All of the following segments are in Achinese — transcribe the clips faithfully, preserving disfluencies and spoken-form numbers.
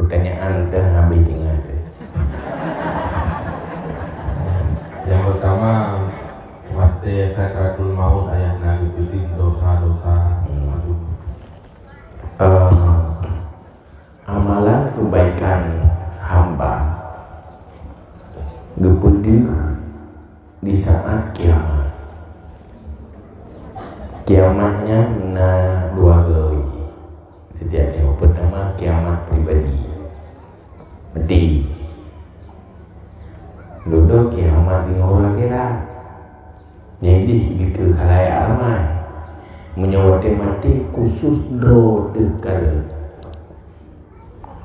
Pertanyaan dah habis tinggal tu. Yang pertama, watèe sakratul maut ayah na geupeudeueng dosa-dosa. Hmm. Aduh. Eh, amalan kebaikan hamba geupeudeueng di saat kiamat. Kiamat nyan na dua kali. Setiap nyoe, pertama kiamat pribadi. Mati. Dudoe kiamat di ngon ureueng akhirat. Nyang dih dikeue khalayak ramai. Meunyoe watèe maté khusus droe teuh ka rhot.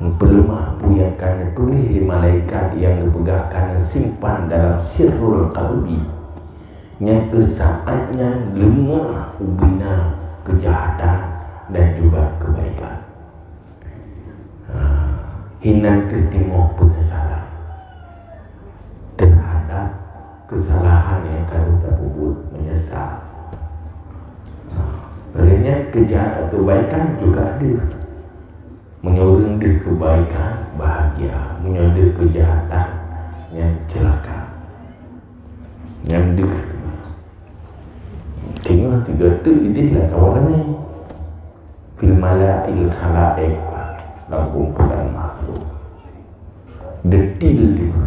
Meupeuleumah peue nyang ka neutuléh lé malaikat nyang geupeugah ka neusimpan dalam sirrul qalbi. Nyang keu saát nyan leumah ubena keujahatan dan juga keubaikan. Ha, hinan keu timoh peunyesalan teuhadap keusalahan nyang ka lheueh tapeubuet, meunyeusal. Ha, lheueh nyan keuja-, keubaikan juga deuh. Meunyoe ureueng deuh keubaikan, bahagia. Meunyoe deuh keujahatan, nyan ceulaka. Nyan deuh. Teungoh tiga tu idéh lam kawan ramé. Fil mala'il khalaiq, lam kumpulan makhluk. Detil deuh.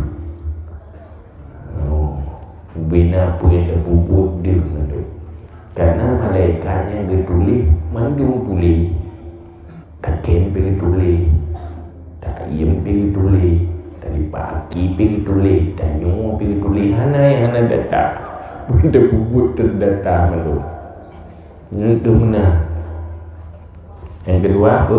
Oh, bina peue nyang tapeubuet deuh mandum. Karena malaikat nyang geutuléh mandum tuléh. Takém pih geutuléh, taiem pih geutuléh, talipat aki pih geutuléh, tanyoe pih geutuléh, hana nyang hana data. Pun tapeubuet teuh data mandum. Nyan keuh meunan. Nyang keudua apa?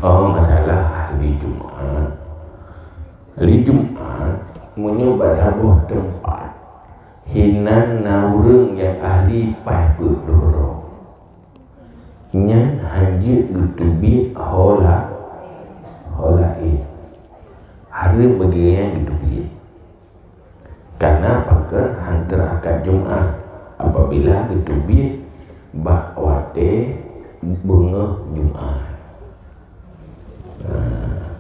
Oh, masalah ahli Jumat. Ahli Jumat, meunyoe bak saboh teumpat, hinan na ureueng nyang ahli paih peuet droe. Nyan hanjeuet geuteubiet ho la-, ho laén. Hareuem bagi nyan geuteubiet. Karena pakon han teuakad Jumat apabila geuteubiet bak watèe beungoh Jumat. Nah,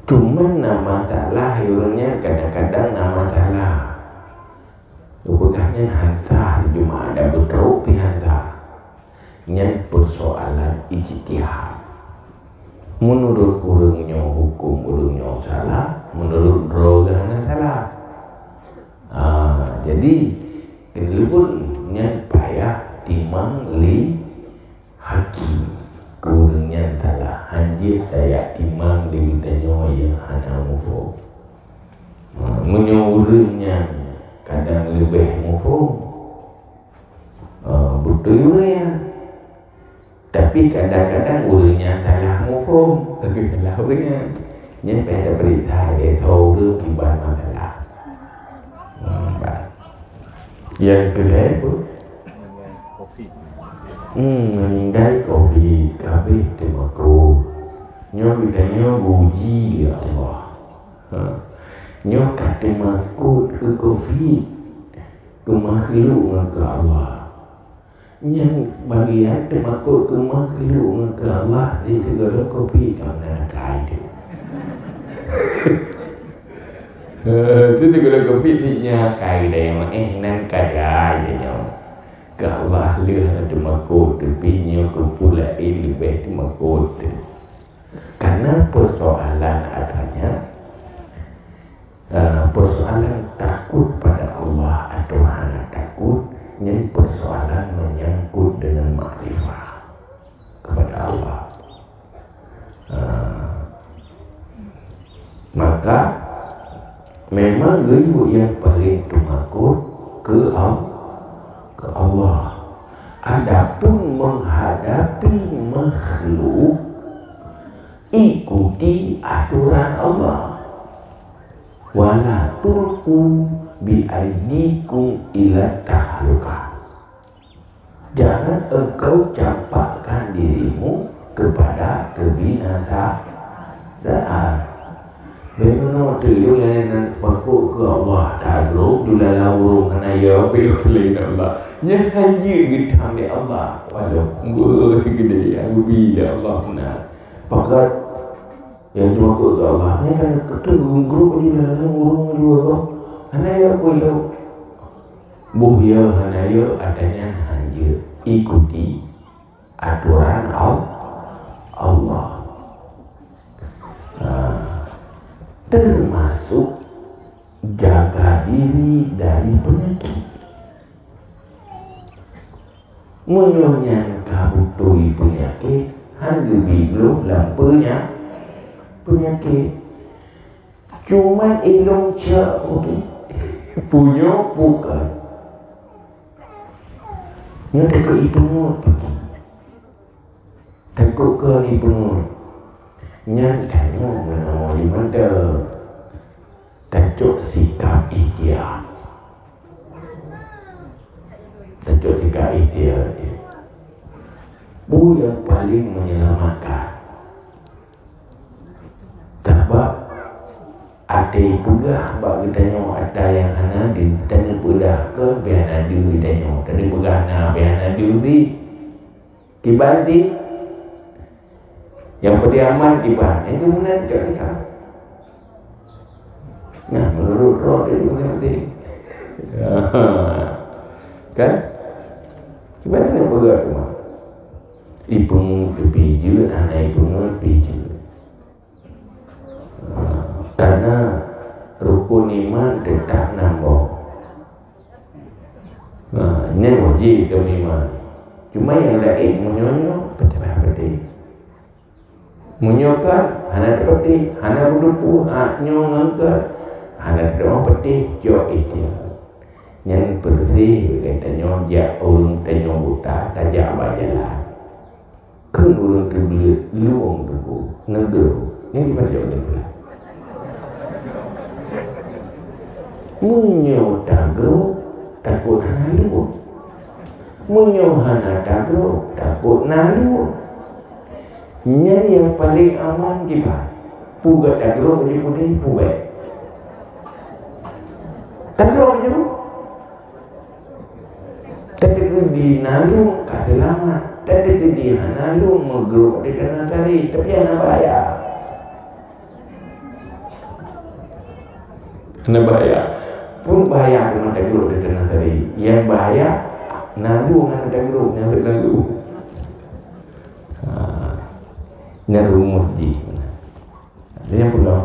cuman na masalah ureueng nyan kadang-kadang na masalah. Geupeugah nyan han sah Jumat, dan beutôi pih han sah. Nyan peusoalan ijtihad. Meunurot ureueng nyoe huköm ureueng nyoe salah, meunurot droe geuh hana salah. Ah, jadi, keuneulheueh nyan payah timang lé hakim. Keu ureueng nyan salah, hanjeuet tajak timang lé geutanyoe nyang hana muphom. Ha, meunyoe ureueng nyan kadang leubeh muphom, ha, beutôi ureueng nyan. Tapi kadang-kadang ureueng nyan salah muphom, salah ureueng nyan. Nyan payah tapeuriksa lé tho ureueng kiban masalah. Hmm, bah. Nyang keulhèe peue? Hmm, meuninggai covid, ka abéh teumakot. Nyoe geutanyoe geuuji lé Allah. Ha. Nyoe ka teumakot keu covid, keu makhluk ngon keu Allah. Nyan bagian teumakot keu makhluk ngon keu Allah, di sigohlom covid ka meunan akai teuh. Heh, tu sigohlom covid nyan akai teuh, eh, nan ka jai teuh nyoe. Keu Allah lheueh hana teumakot, tapi nyoe keu peue laén leubeh teumakot teuh. Karena persoalan adanya, eh, persoalan takut pada Allah atau hana takut, nyan persoalan menyangkut dengan makrifah kepada Allah. Eh, maka, memang geuyue nyang paleng teumakot keu Al-, keu Allah. Adapun menghadapi makhluk, ikuti aturan Allah. "Wala tulqu bi aidikum ila tahlukah." Jangan engkau campakkan dirimu kepada kebinasaan. Deungoe teuk, ilôn nyan pakot keu Allah, tagrôp ju lam ureueng hana ya, pih selain Allah. Nyan hanjeuet geutam lé Allah. Walau beugedé, nyang geubi lé Allah na. Pakat nyang teumakot keu Allah. Nyan kan keuteu grôp ju lam ureueng ju Allah. Hana ya peue lom. Boh ya hana ya, ata nyan hanjeuet ikuti atoran Al-, Allah. Ha. Termasuk jaga diri dari penyakit. Meunyoe nyan ka beutôi peunyakét, han geubi glôh lam peunya-, peunyakét. Cuman ilôn cok, oke. Punya bukan. Nyoe takot ipeungeut. Takot keu ipeungeut. Nyan tanyoe meunoe di mantong. Tacok sikap ikhtiar. Tacok sikap ikhtiar. Peue nyang paling menyelamatkan? Sabab até peugah bak geutanyoe ata nyang hana deuh, tanyoe peugah keu bih hana deuh geutanyoe. Tanyoe peugah na bih hana deuh di. Kiban di. Nyang peudiaman kiban. Nyang keunan cok nika. Nah, menurut roh dia juga nanti. Kan? Kiban ni peugah cuma. Ipeungeut pih jeuet, hana ipeungeut pih jeuet. Karena rukun iman teutap nam boh. Ha, nyan wajéb keu iman. Cuma nyang laén meunyoe nyoe peutabah peudeh. Meunyoe kan hana teupeudeh, hana meudeupu, ha, nyoe ngon kan hana teupeudeh, jok ikhtiar. Nyan peureuséh geutanyoe jak ureueng tanyoe buta tajak bak jalan. Kheun ureueng teubleuet lueng tuboh, neugrôp. Nyan dipajoh neugrôp. Meunyoe tagrôp, takot hana lueng. Meunyoe hana tagrôp, takot na lueng. Nyan nyang paleng aman kiban. Peugah tagrôp laju peudeh, peugah. Tagrôp laju. Tateukeudi na lueng ka seulamat, tateukeudi hana lueng meugrôp di tanoh tari, tapi hana bahaya. Hana bahaya. Peue bahaya teuma tagrôp di tanoh tari? Nyang bahaya na lueng hana tagrôp, nyang lalu. Ha. Nyan rumoh jih. Nyang peugah,